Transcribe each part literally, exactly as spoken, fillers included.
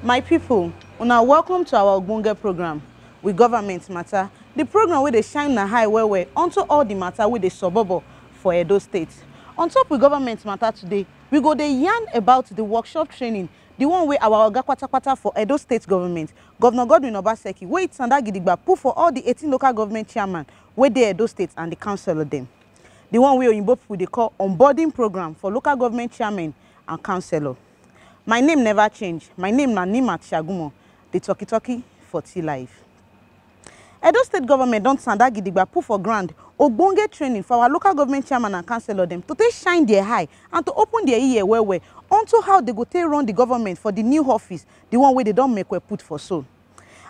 My people, una welcome to our ogbonge program, We Government Matter, the program wey dey shine na high well well onto all the matter wey dey sobobo for Edo State. On top We Government Matter today, we go dey yarn about the workshop training, the one wey our oga kpatakpata for Edo State government, Governor Godwin Obaseki, wey tanda gidigba put for all the eighteen local government chairman wey dey Edo State and the councillor dem. The one wey oyinbo people dey call onboarding program for local government chairman and councillor. My name never change. My name na Nimat Shagumo, the talkie talkie for T Live. Edo State government don tanda gidigba put for ground ogbonge training for our local government chairman and councillor dem to take shine their eye and to open their ear well well onto how they go take run the government for the new office, the one wey they don make we put for so.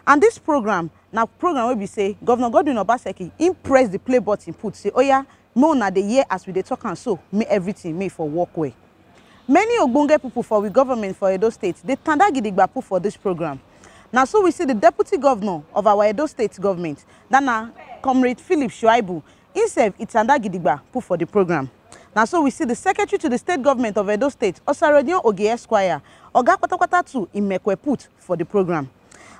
And this program na program wey be say Governor Godwin Obaseki im press the play button put say, "Oya, make una dey hear as we dey talk am so, make everything make e for work well." Many ogbonge people for we government for Edo State dey tanda gidigba put for this program. Na so we see the deputy governor of our Edo State government, that na Comrade Philip Shuaibu, himself e tanda gidigba put for the program. Na so we see the secretary to the state government of Edo State, Osarodion Oge Esquire, oga kpatakpata too, e make we put for the program.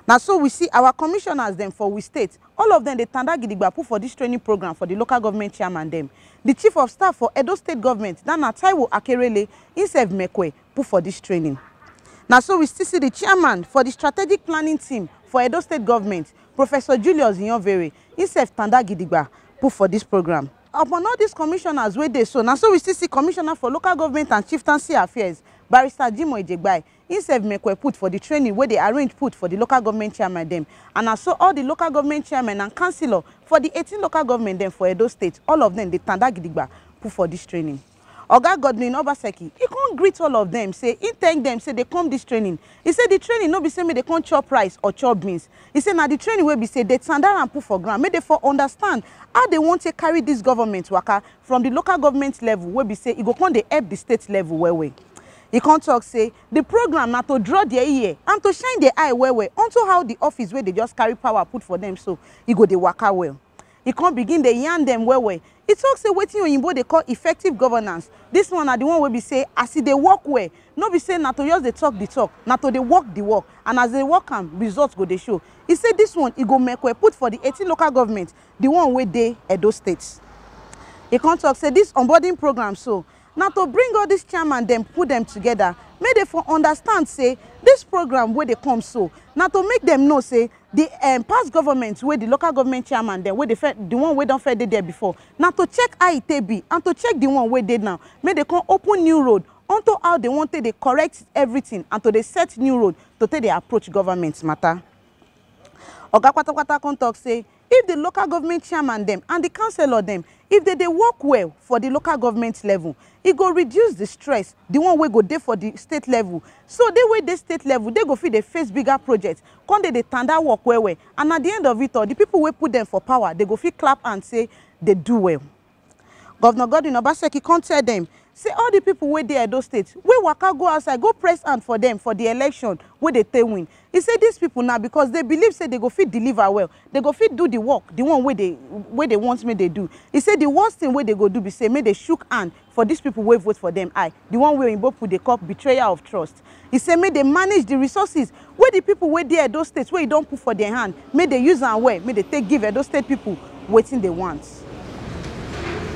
Na so we see our commissioners dem for we state, all of them dey tanda gidigba put for this training program for the local government chairman dem. The chief of staff for Edo State government, that na Taiwo Akerele, himself make we put for this training. Na so we still see the chairman for the strategic planning team for Edo State government, Professor Julius Iyonvere, himself tanda gidigba put for this program. Upon all these commissioners wey dey so, na so we still see commissioner for local government and chieftaincy affairs, Barrister Jimoh Ijegbai, himself make we put for the training wey dey arrange put for the local government chairman dem. And na so all the local government chairman and councillor for the eighteen local government dem for Edo State, all of them dey tanda gidigba put for this training. Oga Godwin Obaseki, he come greet all of them, say, he thank them, say they come this training. He say the training no be say make they come chop rice or chop beans. He say na the training wey be say they tanda am put for ground, make they for understand how they want to carry this government waka from the local government level wey be say e go come dey help the state level well well. He come talk say the program na to draw their ear and to shine their eye well well onto how the office wey they just carry power put for them so e go dey waka well. He come begin dey yarn them well well. He talk say wetin oyinbo dey call effective governance. This one na the one wey be say as e dey work well, no be say na to just dey talk the talk, na to dey work the work, and as they work am, result go dey show. He say this one e go make we put for the eighteen local government, the one wey dey Edo State. He come talk say this onboarding program so na to bring all these chairman dem, put them together, make they for understand say this program wey dey come so na to make them know say the um, past government wey the local government chairman dem wey dey fir- the one wey don first dey there before, na to check how e take be and to check the one wey dey now, make they come open new road onto how they want take dey correct everything and to dey set new road to take dey approach government matter. Oga kpatakpata come talk say if the local government chairman dem and the councillor dem, if they dey work well for the local government level, e go reduce the stress, the one wey go dey for the state level. So they wey dey state level, they go fit dey face bigger projects, come dey dey tanda work well well. And at the end of it all, the people wey put them for power, they go fit clap and say they do well. Governor Godwin Obaseki come tell them say all the people wey dey Edo State, wey waka go outside, go press hand for them for the election wey they take win. He say these people na because they believe say they go fit deliver well, they go fit do the work, the one wey they wey they want make they do. He say the worst thing wey they go do be say make they shook hand for these people wey vote for them eye, the one wey oyinbo people dey call betrayal of trust. He say make they manage the resources wey the people wey dey Edo State wey e don put for their hand, make they use am well, make they take give Edo State people wetin they want.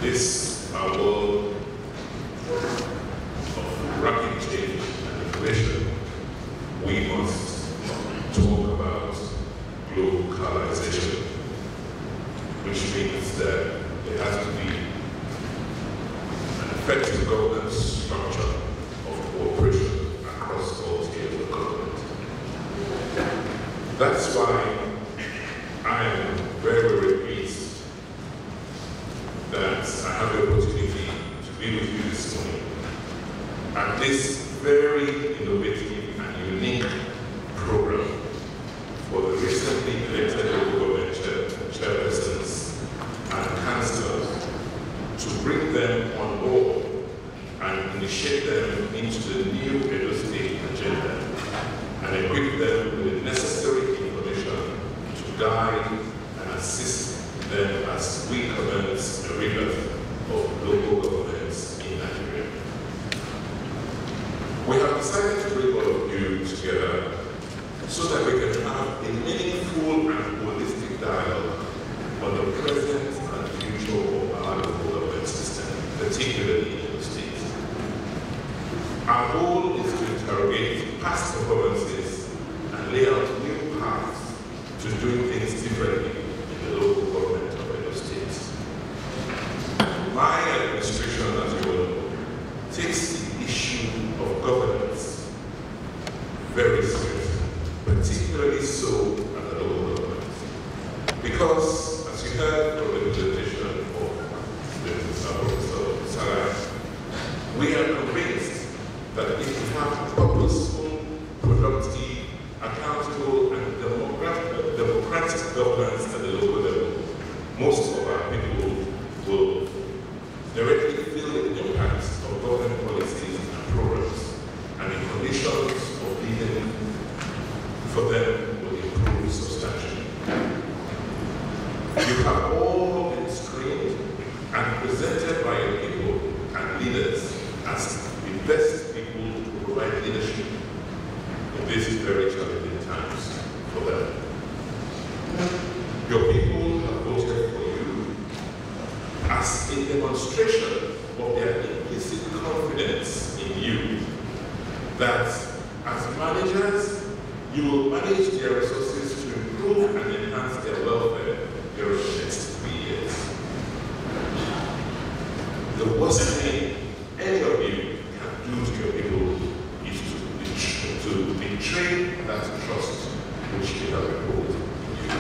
This our world of rapid change and innovation, we must talk about globalization, which means that there has to be an effective governance structure of cooperation across all tiers of government. That's why I am very, very pleased that I have the opportunity to be with you this morning at this very innovative and unique program for the recently elected local government chair- chairpersons and councillors, to bring them on board and initiate them into the new Edo State agenda and equip them with the necessary information to guide and assist them as we commence the rebirth of local governments in Nigeria. We have decided to bring all of you together so that we can have a meaningful and holistic dialogue on the present and future of our local government system, particularly in the states. Our goal is to interrogate past performances and lay out new paths to doing things differently in the local government of Edo State. My administration, as you all know, takes the issue of governance very seriously, particularly so at the local government. Because, as you heard from the presentation of the uh, Professor Sarah, we are convinced that if we have purposeful, productive, accountable, and democrat- democratic governance at the local level, most of our people will directly feel the impact of government policies and programs, and the conditions of living for them will improve substantially. You have all been screened and presented by your people and leaders as the best people to provide leadership in these very challenging times for them. Your people have voted for you as a demonstration of their implicit confidence in you that as managers, you will manage their resources to improve and enhance their welfare during the next three years. The worst thing any of you can do to your people is to betray, to betray that trust which they have reposed in you.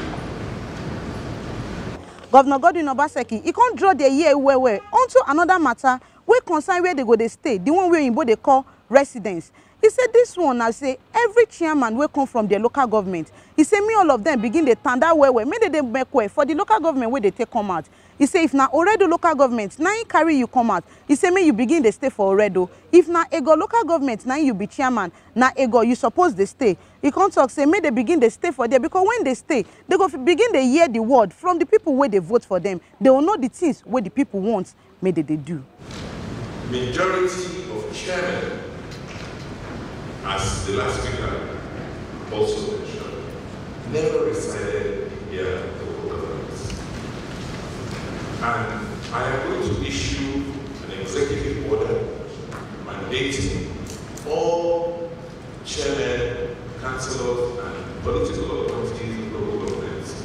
Governor Godwin Obaseki, he come draw the year well well onto another matter wey concern where they go dey stay, the one wey oyinbo dey call residence. He say this one na say every chairman wey come from their local government, he say me all of them begin dey tanda well well, make they dey make well for the local government wey dey take come out. He say if na Oredo local government na him carry you come out, he say make you begin dey stay for Oredo. If na Ego local government na him you be chairman, na Ego you suppose dey stay. He come talk say make they begin dey stay for there, because when they stay, they go begin dey hear the word from the people wey dey vote for them. They will know the things wey the people want make they dey do. Majority of chairmen, as the last speaker also mentioned, never resided in their local governments. And I am going to issue an executive order mandating all chairmen, councillors, and political authorities in local governments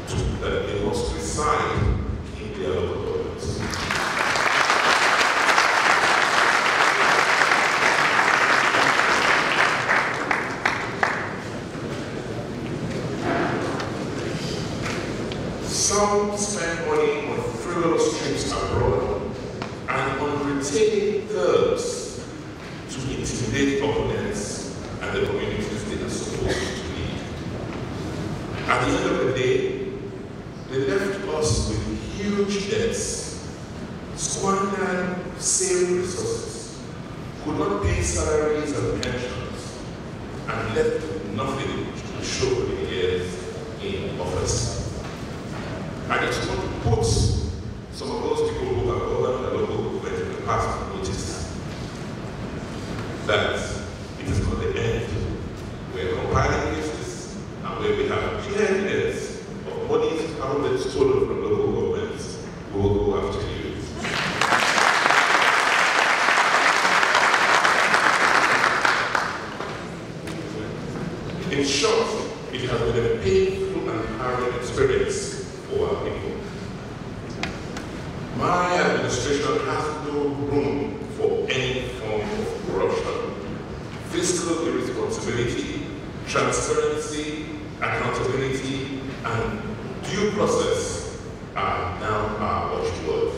to, that they must reside in their local governments. Some spend money on frivolous trips abroad and on retaining thugs to intimidate governments and the communities they are supposed to lead. At the end of the day, they left us with huge debts, squandered saved resources, could not pay salaries and pensions, and left with nothing to show for the years in office. I just want to put some of those people who have governed the local government in the past notice that it is not the end. We are compiling cases and where we have clear evidence of monies having been stolen from local governments, we will go after you. In short, it has been a painful and harrowing experience for our people. My administration has no room for any form of corruption. Fiscal irresponsibility, transparency, accountability, and due process are now our watchword.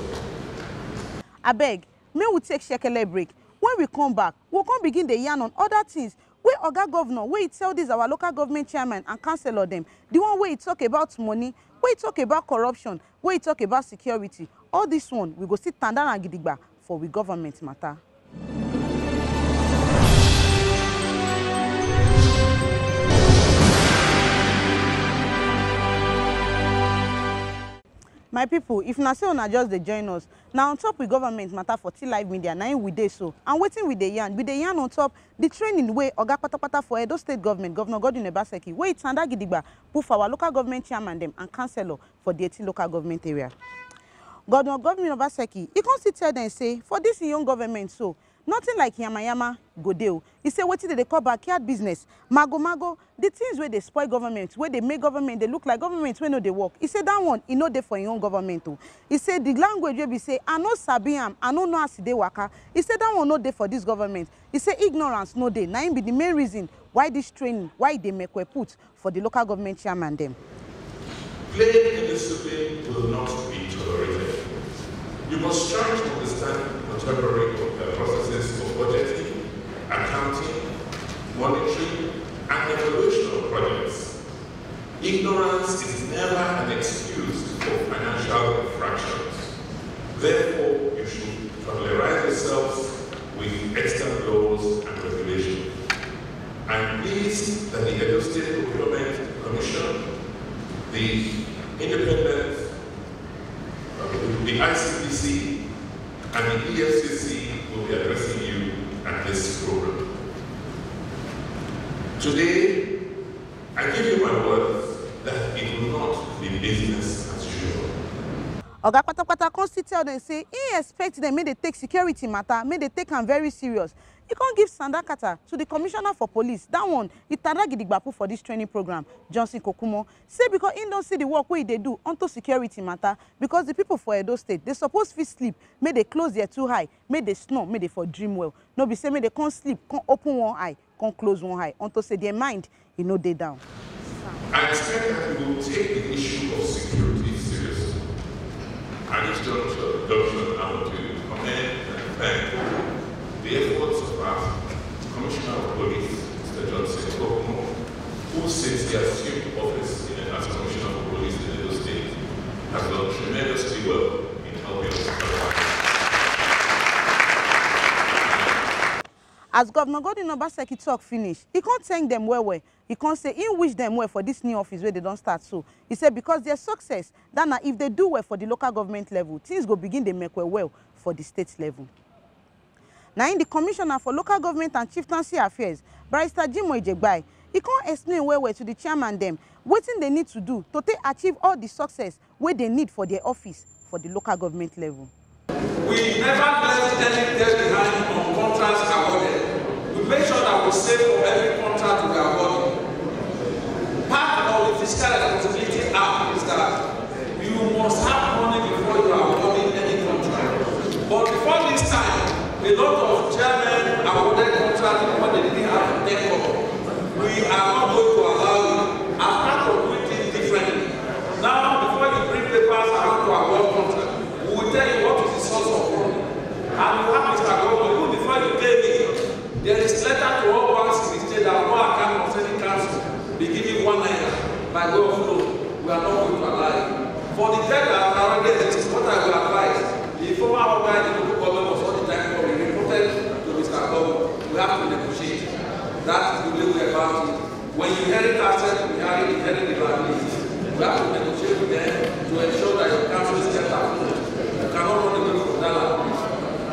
Abeg, make we take shekele break. When we come back, we come begin dey yarn on other things wey oga governor wey tell this our local government chairman and councillor dem, the one wey talk about money, wey talk about corruption, wey talk about security. All this one we go still tanda am gidigba for we government matter. My people, if na say una just dey join us, na on top we government matter for T Live Media, na im we dey so. And wetin we dey yarn, we dey yarn on top the training wey Oga Patapata for Edo State Government, Governor Godwin Obaseki, wey e tanda gidigba put for our local government chairman dem and councillor for the eighteen local government area. Governor Godwin Obaseki, e come still tell dem say for this im own government so, nothing like yamayama go dey o. E say wetin dem dey call backyard business, mago mago, the things wey dey spoil government, wey dey make government dey look like government wey no dey work. E say that one, e no dey for im own government o. E say the language wey be say, "I no sabi am, I no know as e dey waka." E say that one no dey for this government. E say ignorance no dey. Na im be the main reason why this training, why e dey mekwe put for the local government chairman dem. Plain indiscipline will not be tolerated. You must strive to understand contemporary uh, processes of budgeting, accounting, monitoring, and evaluation of projects. Ignorance is never an excuse for financial infractions. Therefore, you should familiarize yourselves with extant laws and regulations. I'm pleased that the Edo State Procurement Commission, the Independent, uh, the I C P C, and the E F C C will be addressing you at this program. Today, I give you my word that it will not be business as usual. Oga Patapata come still tell dem say e expect dem make dem take security matter, make dem take am very serious. E come give sandakata to the commissioner for police. That one, e tanda gidigba put for this training program, Johnson Kokumo. Say because im don see the work wey e dey do unto security matter, because the people for Edo State, dem suppose fit sleep, make dem close their two eye, make dem snore, make dem for dream well. No be say make dem come sleep, come open one eye, come close one eye, unto say their mind, e no dey down. I expect that you will take the issue of security seriously. At this juncture, juncture, I want to commend and thank the efforts of our Commissioner of Police, Mister Johnson Kokumo, who since he assumed office in, as Commissioner of Police in Edo State has done tremendously well in helping us. As Governor Godwin Obaseki talk finish, e come thank dem well well. E come say im wish dem well for this new office wey dem don start so. E say because their success, that na if dem do well for the local government level, things go begin dey make well well for the state level. Na im the commissioner for local government and chieftaincy affairs, Barrister Jimoh Ijegbai, e come explain well well to the chairman dem wetin dem need to do to take achieve all the success wey dem need for their office for the local government level. We never left any debt behind on contracts awarded. We make sure that we save for every contract we award. Part of the Fiscal Responsibility Act is that you must have money before you are awarding any contract. But before this time, a lot of chairmen awarded contracts when they didn't have a record. We are not going to allow it. As part of doing things differently, now before you bring papers around to award contract, we will tell you what is the source of money. And you have Mister Governor, even before you tell me, there is letter to all banks in the state that no account concerning council be given one naira by way of loan. We are not going to allow it. For the debt that already exists, what I will advise, the former Oga in the local government was all the time called, he reported to Mister Governor. We have to negotiate. That is the way we are about it. When you inherit assets, we inherit, inherit the liabilities. We have to negotiate with them to ensure that your council is kept afloat. You cannot run away from that liability.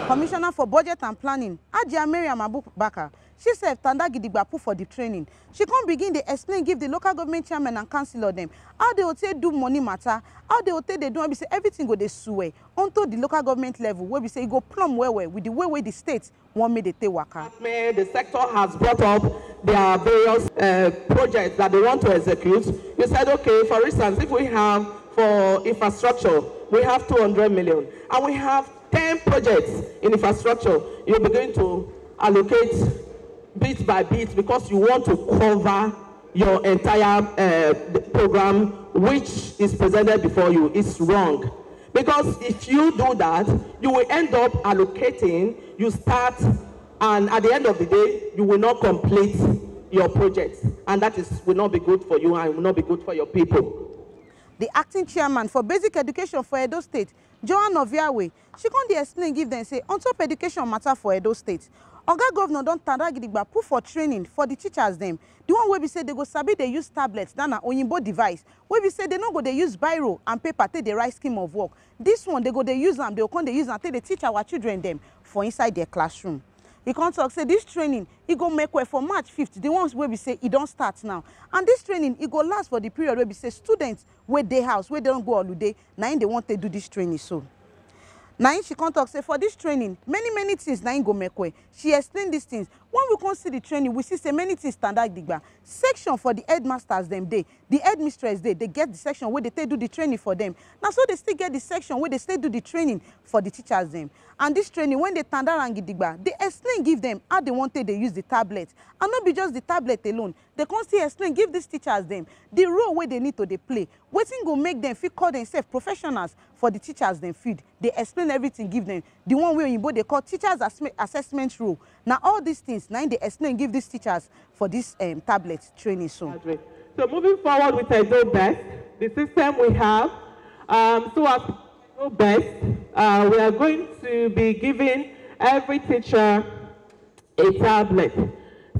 Commissioner for Budget and Planning, Ajia Mariam Abubakar, she sef tanda gidigba put for the training. She come begin dey explain give the local government chairman and councillor dem how they go take do money matter, how they go take dey do am be say everything go dey swell unto the local government level, wey be say e go plumb well well with the way wey the state wan make dey take waka. The sector has brought up their various uh, projects that they want to execute. You said, okay, for instance, if we have for infrastructure, we have two hundred million, and we have ten projects in infrastructure. You're beginning to allocate bit by bit because you want to cover your entire uh, program, which is presented before you. It's wrong. Because if you do that, you will end up allocating, you start, and at the end of the day, you will not complete your project. And that is, will not be good for you and will not be good for your people. The acting chairman for basic education for Edo State, Joan Oviawe, she come dey explain give dem say on top education matter for Edo State, Oga governor don tanda gidigba put for training for the teachers dem. The one wey be say they go sabi dey use tablet, that na oyinbo device, wey be say they no go dey use biro and paper take dey write scheme of work. This one, they go dey use am, they go come dey use am take dey teach our children dem for inside their classroom. He come talk say this training, e go make well for March fifth, the ones wey be say e don start now. And this training, e go last for the period wey be say students wey dey house, wey don go holiday, na im they want to do this training so. Na im she come talk say for this training, many, many things na im go make well. She explain these things. When we come see the training, we see say many things tanda gidigba. Section for the headmasters dem dey, the headmistress dey, they get the section wey they take do the training for them. Na so they still get the section wey they still do the training for the teachers dem. And this training, when they tanda am gidigba, they explain give them how they want take dey use the tablet. And no be just the tablet alone, they come still explain give these teachers dem the role wey they need to dey play, wetin go make them fit call themselves professionals for the teachers dem field. They explain everything give them. The one wey oyinbo dey call teachers assme-, assessment role. Na all these things na im they explain give these teachers for this, um, tablet training so. Graduate. So moving forward with Edo Best, the system we have, um, so as Edo Best, uh, we are going to be giving every teacher a tablet.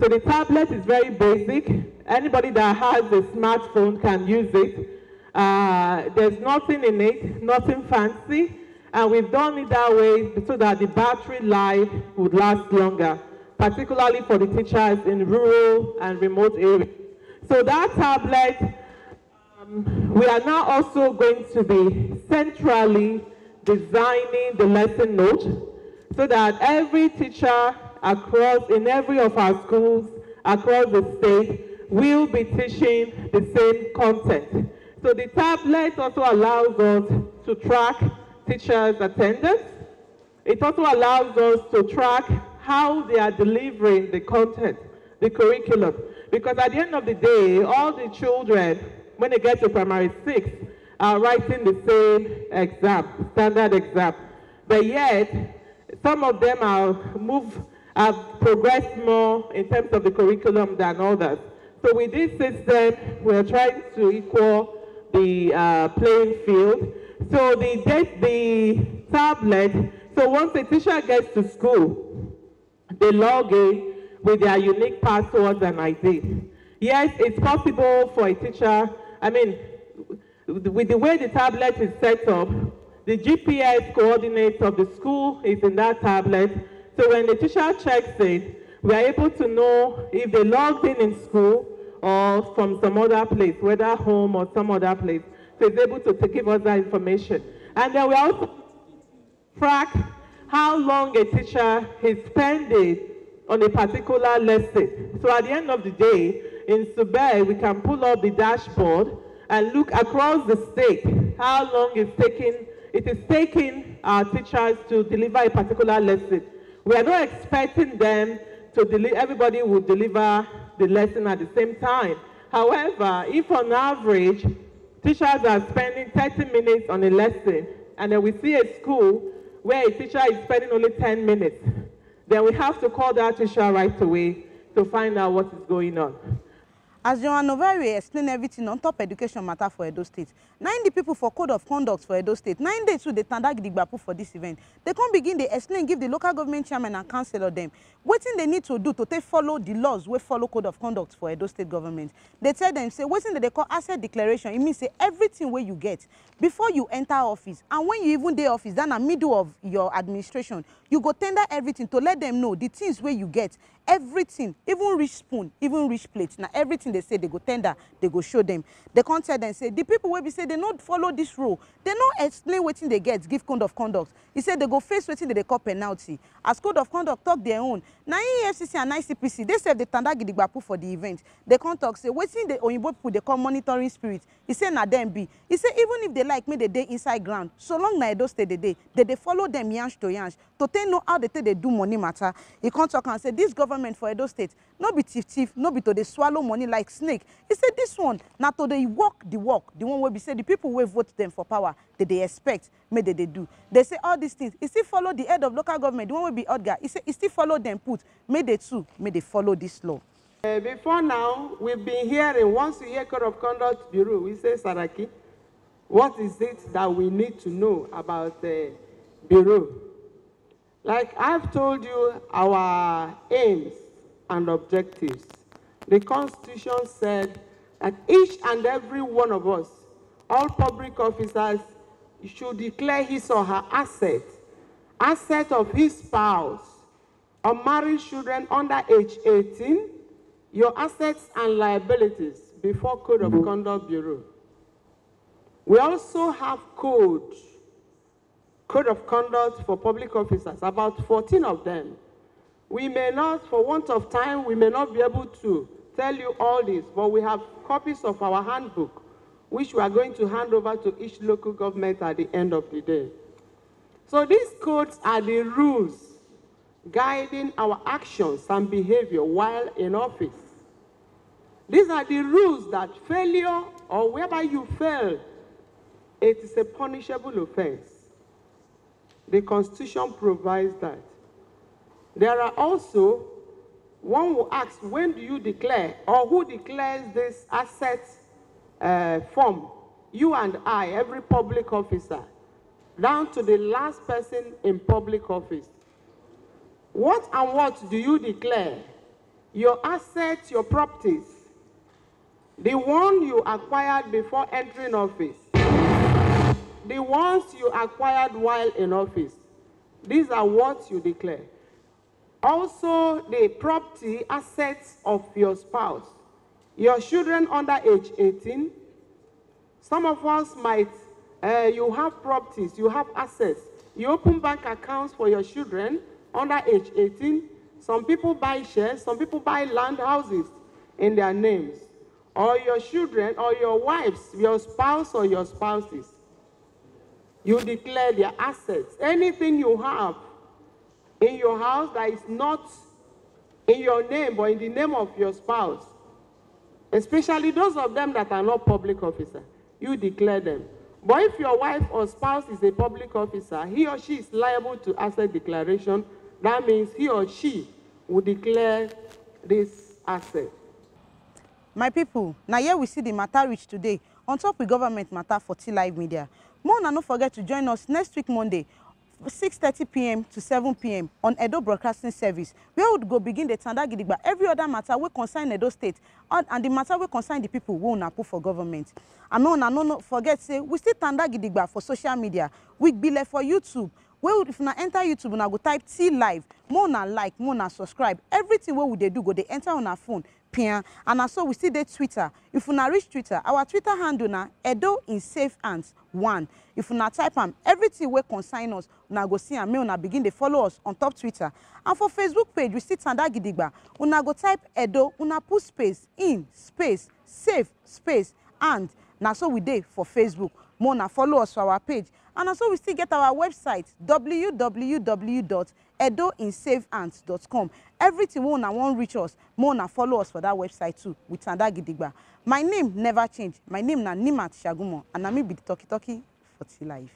So the tablet is very basic. Anybody that has a smartphone can use it. Uh, there's nothing in it, nothing fancy, and we've done it that way so that the battery life would last longer, particularly for the teachers in rural and remote areas. So that tablet, um, we are now also going to be centrally designing the lesson note so that every teacher across, in every of our schools across the state, will be teaching the same content. So the tablet also allows us to track teachers' attendance. It also allows us to track how they are delivering the content, the curriculum. Because at the end of the day, all the children, when they get to primary six, are writing the same exam, standard exam. But yet, some of them are move, have progressed more in terms of the curriculum than others. So with this system, we are trying to equal the, uh, playing field. So the, the tablet, so once a teacher gets to school, they log in with their unique passwords and I D. Yes, it's possible for a teacher, I mean, with the way the tablet is set up, the G P S coordinates of the school is in that tablet. So when the teacher checks it, we are able to know if they logged in in school or from some other place, whether home or some other place. So it's able to, to give us that information. And then we also track how long a teacher is spending on a particular lesson. So at the end of the day, in Subei, we can pull up the dashboard and look across the state how long it's taking, it is taking our teachers to deliver a particular lesson. We are not expecting them to deliver, everybody will deliver the lesson at the same time. However, if on average, teachers are spending thirty minutes on a lesson, and then we see a school where a teacher is spending only ten minutes, then we have to call that teacher right away to find out what is going on. As Johan Novare explain everything on top education matter for Edo State, na im the people for code of conduct for Edo State, na im dey too dey tanda gidigba put for this event. They come begin dey explain give the local government chairman and councillor dem wetin they need to do to take follow the laws wey follow code of conduct for Edo State government. They tell them say wetin they dey call asset declaration, e mean say everything wey you get before you enter office and when you even dey office, that na middle of your administration, you go tender everything to let them know the things wey you get, everything, even reach spoon, even reach plate, na everything they say they go tender, they go show them. They come tell them say the people wey be say they no follow this rule, they no explain wetin they get give code of conduct. He say they go face wetin they dey call penalty. As code of conduct talk their own, na E F C C and I C P C, they sef dey tanda gidigba put for the event. They come talk say wetin the oyinbo people dey call monitoring spirit, he say na them be. He say even if they like make they dey inside ground, so long na Edo State they dey, they dey follow them yansh to yansh to take know how they take dey do money matter. He come talk and say this government for Edo State no be thief thief, no be to dey swallow money like snake. He say this one na to dey work the work, the one wey be say the people wey vote them for power, they dey expect make they dey do. They say all these things, he still follow the head of local government, the one wey be Odga. He say he still follow them put, make they too, make they follow this law. Uh, before now, we've been hearing, once you hear Code of Conduct Bureau, we say, "Saraki, what is it that we need to know about the Bureau?" Like I've told you, our aims and objectives. The Constitution said that each and every one of us, all public officers, should declare his or her asset, asset of his spouse, unmarried children under age eighteen, your assets and liabilities before Code of Conduct Bureau. We also have code, code of conduct for public officers, about fourteen of them. We may not, for want of time, we may not be able to tell you all this, but we have copies of our handbook, which we are going to hand over to each local government at the end of the day. So these codes are the rules guiding our actions and behavior while in office. These are the rules that failure, or whereby you fail, it is a punishable offense. The Constitution provides that. There are also, one will ask, when do you declare, or who declares this asset uh, form? You and I, every public officer, down to the last person in public office. What and what do you declare? Your assets, your properties, the one you acquired before entering office, the ones you acquired while in office. These are what you declare. Also, the property, assets of your spouse, your children under age eighteen. Some of us might, uh, you have properties, you have assets. You open bank accounts for your children under age eighteen. Some people buy shares, some people buy land, houses in their names. Or your children, or your wives, your spouse, or your spouses. You declare their assets. Anything you have in your house that is not in your name, but in the name of your spouse, especially those of them that are not public officer, you declare them. But if your wife or spouse is a public officer, he or she is liable to asset declaration. That means he or she will declare this asset. My people, now here we see the matter reach today on top with government matter for T Live Media. More una no forget to join us next week Monday, six thirty p m to seven p m on Edo Broadcasting Service, where we go begin the tanda gidigba every other matter wey concern Edo State and, and the matter wey concern the people wey una put for government. And make una no, no forget say we still tanda gidigba for social media. We gbile for YouTube. Well, if una enter YouTube, una go type T Live. Make una like, make una subscribe. Everything wey we dey do go dey enter una phone. Pian. And na so we still dey Twitter. If una reach Twitter, our Twitter handle na Edo in Safe Hands one. If una type am, everything wey concern us, una go see am. Make una begin dey follow us on top Twitter. And for Facebook page, we still tanda gidigba. Una go type Edo, una put space, in, space, safe, space, and na so we dey for Facebook. Make una follow us for our page. And na so we still get our website, w w w dot edo in safe hands dot com. Everything wey una wan reach us, make una follow us for that website too. We tanda gidigba. My name never change. My name na Nimat Shagumo, and na me be the talkie talkie for T Live.